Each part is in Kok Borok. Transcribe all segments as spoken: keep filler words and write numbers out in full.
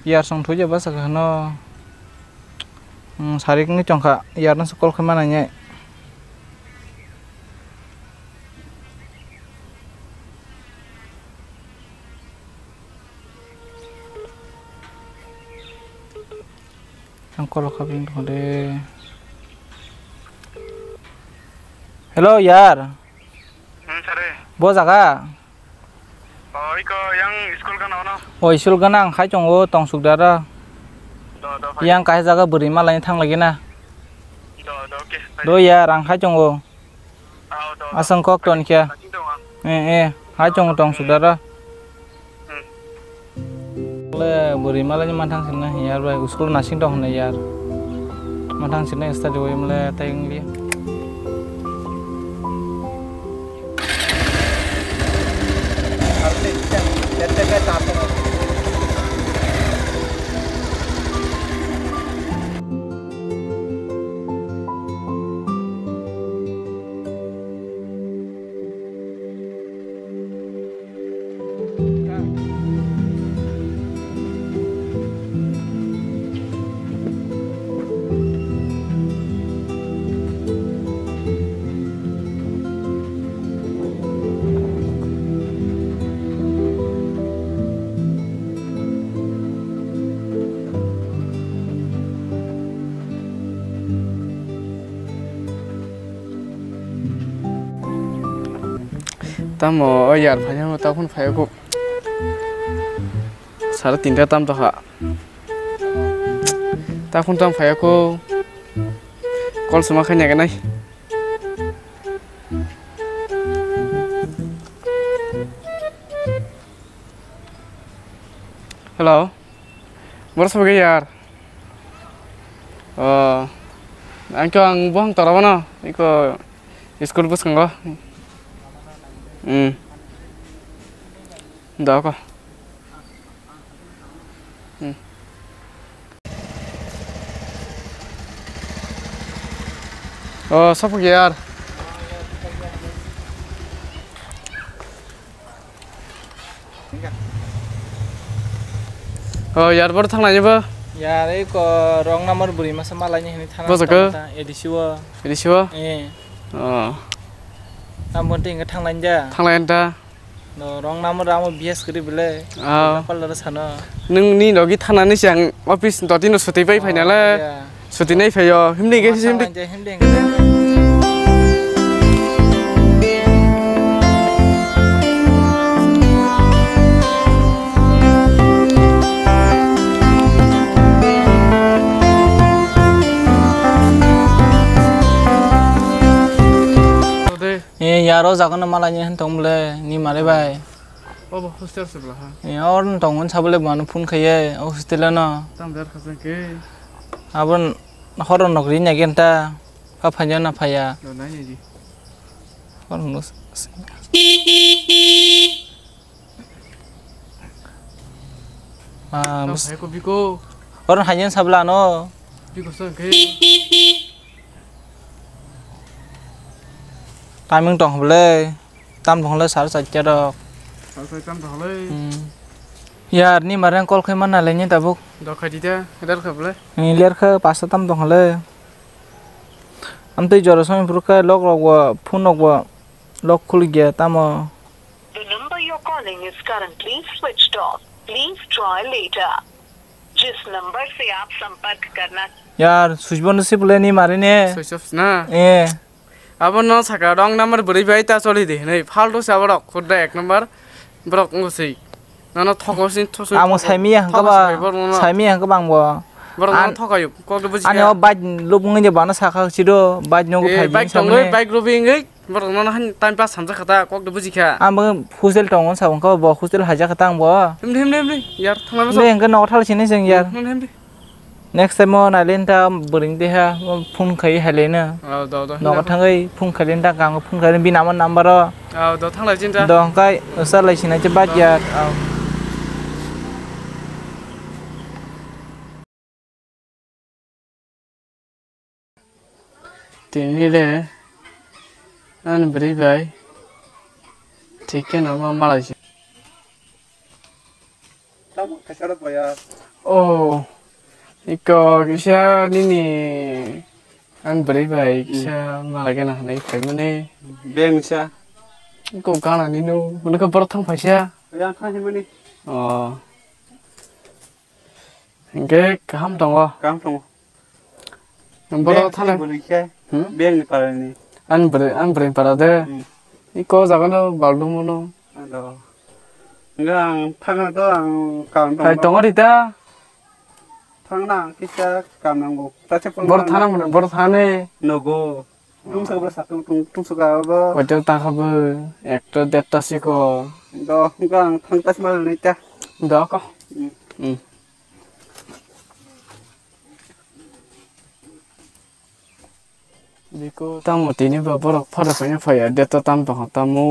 Yar song thoi jaba saka hano. Hmm, sarik ni chongkha, yar no call khe mana nye. Ang call kha bini thong de. Hello, yar. Hmm, sare. Bo jaga? Oh, iko yang school gana ono. Oh, school gana ang khai chongo tong sukdara. Do, do, phai. Yang kahai jaga bwrwi malai thang lagi na. Do, do, okay, phai. Do ya, rang khai chongo. Ao, do, do. Asang kok ton kya? Nasing tong ang. Eh, eh, hai chongo tong sukdara. Hmm. Le bwrwi malai ni manthang sinna yar bai school nasing tong hwnwi yar. Manthang sinna study oi mle tai wng li. Tamo o yar phai tamo ta phone phai kuk. Sara tinta tam tokha. Ta phone tam phai kuk. Call suma khai nai. Hello. Borok sobo khe yar. Oh. Ang khe ang bohong tora bono. Iko school bwskango. Hmm. Doko. Hmm. Oh, sobo khe yar. Oh, yar bor thang nai bo. Yar, ei ko wrong number bwrwi masa malai ni hwnwi thana. Bo jaga? A D C o. A D C o? Eh. Oh. Tamo tei hwnka thang lai da. Thang lai da. No, wrong number amo B S kwrwi bwle. Oh. Pal dara sano. Nung ni logi thana ni siang office dotino suti pai phainale. Oh, yeah. Suti nai phaio, himdi khe himdi. Eh, yaro jaga no malai ni hwn tong bwle, ni mare bai. Obo hostel se bwla ha. Eh, or no tong hwn sabole bwano phone khaiye, o hostel no. Tam jar khasang ke. Abon horo nokri nya gen ta. Pha phanya na phaya. No, nai ni ji. Hor hwnwi s-, s-, ah, tam bus-, phai ko biko. Hor hanya sabla no. Biko sang ke. Timing tong hole. Tam tong hole sar chaita rok. Sar chaita tam tong hole. Hmm. Yar ni marang call khai mana le ni tabuk. Dokhai di ta, ler kha bole. Ni ler kha pasta tam tong hole. Amtwi jora songni phuru khe lok rok bo phone rok bo lok khuluk ya tamo. The number you're calling is currently switched off. Please try later. जिस नंबर से आप संपर्क करना Yar, switch bo no se bole ni mari ne. Switch off na? Eh. Abo no saka wrong number bwrwi bai ta choli di hinwi. Faltu se abo rok khudda ek number. Borok wngwi se. Nono thoko sin thosoi. Amo thoko. Saimiya hwnkhe thoko ba, se borok nono. Saimiya hwnkhe bang bo. Borok nono thokayo, kok de buji kha. Ani o bike lubungni je bana sakha sido, bike nogo. Eh, thai bike tongwi, bike rubi wngwi. Borok nono han time pass hamjak kha ta, kok de buji kha. Amo hostel tongo sa hwnkhe bo hostel haijak kha ta ang bo. Himdi, himdi, himdi. Yar, thangma basa. Himdi hwnkhe nogo thal sini jeng yar. Himdi, himdi. Next time o nailenta bwrwini deha phone khai hailena. Oh, do, do. Nogo thangwi phone khailenta, kang phone khailenta bini ama number o. Oh, do, thanglai chinta. Do, hwnkhe usa lai sinai che bad ya. Oh. Tini le ani bwrwi bai. Thik khe no ma malai se. Tamo khaisa rok boya. Oh, iko kisa nini ang bwrwi bai kisa malai gana hinwi phaimani. Beng sa. Iko gana nino, hwnwi khe borok thang phaisa. Yang thang himani. Oh. Hingke kaham tongo. Kaham tongo. Borok thana. Beng ni para ni. An bwrwi, an bwrwi para de. Hmm. Iko jaga no baldu mono. Ado. Enggak, ang thangna to ang kaham tongo. Hai tongo rita. Thangna ang kisa kaham nango. Tache pun. Borok thana mono, borok thana ni. Nogo. Tungsa bwla sa tung tung tungsa ka ba. Hotel ta kha bo ekta derta siko. Do gang thang ta sma ni ta. Do ko. Hmm. Hmm. Biko tamo tini ba borok phara phanya phaya derta tam tong tamo.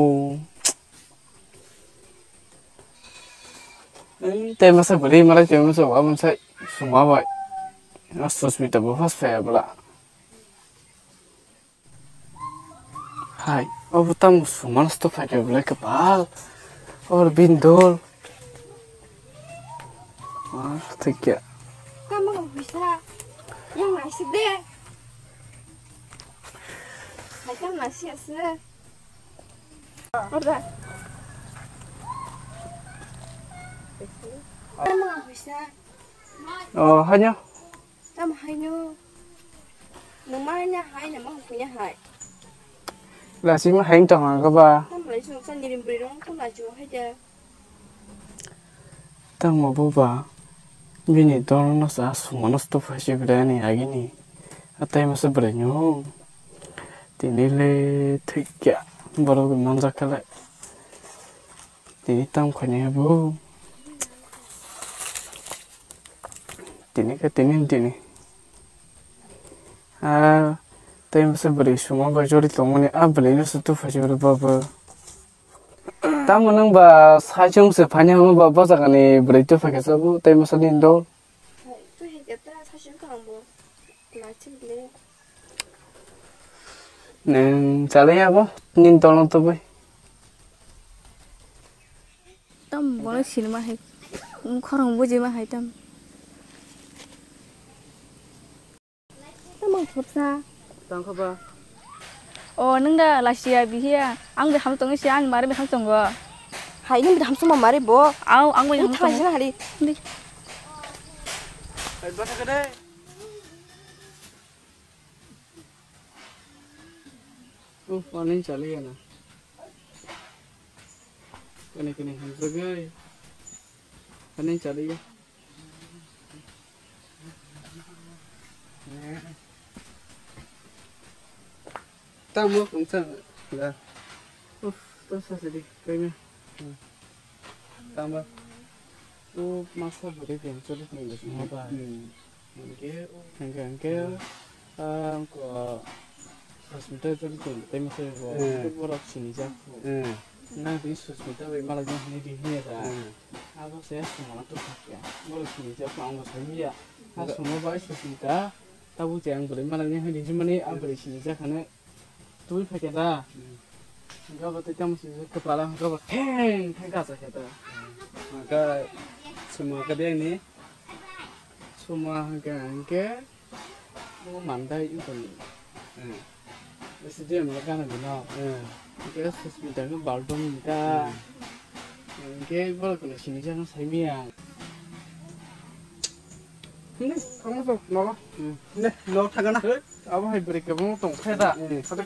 Tei masa bwrwi malai tei masa aboni sai suma bai. Susmita bo first phaya bwla. Hai, obo tamo sumano sto phaikhe belai kwbal. Or bindol. Ah, thikya. Tamo bisa. Yang nasib de. Hai tamo nasib ase. Orda. Tamo bisa. Oh, hanya. Tamo haino. Nung ma haino hai, nung ma hukui no hai. Lasi ma hai tong ang kaba. Tamo lai sung san nirim bri rong tamo lai sung hai ja. Tamo bo ba. Bini dol no sa sung no sto phai si bwrani agini. Atai masa bwrani ho. Tini le thik ya. Borok manjak kale. Tini tam khani bo. Tini khe tini tini. Ah, tei masa bwrwi suma bai jori tongmani, ah, bwrwi no se tufai se bwrwi baba. Tamo nang ba sai chwng se phani hamo ba, bo jaga ni bwrwi tufai khe sabo, tei masa ni dol. Neng chalai ya bo, nin tolong tubui. Tam bono sinima hai, khorang buji ma hai tam. Tamang thopsa. Tangkha ba. O, nung da lasia bihiya, ang bai ham tongo sia, ang mare bai ham tongo. Hai, nung bai ham suma mare bo. Au, ang bai ham tongo. Thang sina hari. Di. Hai, bata kade. Uf, paning chali ya na. Kene kene hamsagwi. Paning chali ya. Tamo kungsa da. Uf, to sa sidi kaya. Tamo. O masa bwrwi beng chwrwk ni bwskango ba. Hmm. Hwnkhe, hwnkhe, hwnkhe, ah, wngkha Susmita chwrwk ni tei masa bo, eh, borok sinijak. Eh. Nang tini Susmita bai malai nang hwnwi di hwnwi da. Eh. Abo se sumano tubukya. Borok sinijak ang bo saimanya. Ha sumo bai Susmita, tabuk je ang bwrwi malai nang hwnwi di hwnmani, a bwrwi sinijak hwnwi. Twi phaikhe da. Hmm. Hwnkhe abo tei tamo swijak kwpala hwnkhe abo theng theng kasa khe da. Hwnkhe sumo khe beng ni. Sumo hwnkhe hwnkhe bo mandai wngkha ni. Hmm. Bisi de mo gana bino. Hmm. Hwnkhe Susmita khe baldom ni da. Hmm. Hwnkhe borok no sini jang saimanya. Hindi, kamu sok, nolo. Hmm. Hindi, lo thagana. Abo hai break kebo tong khe da. Hmm. Sade.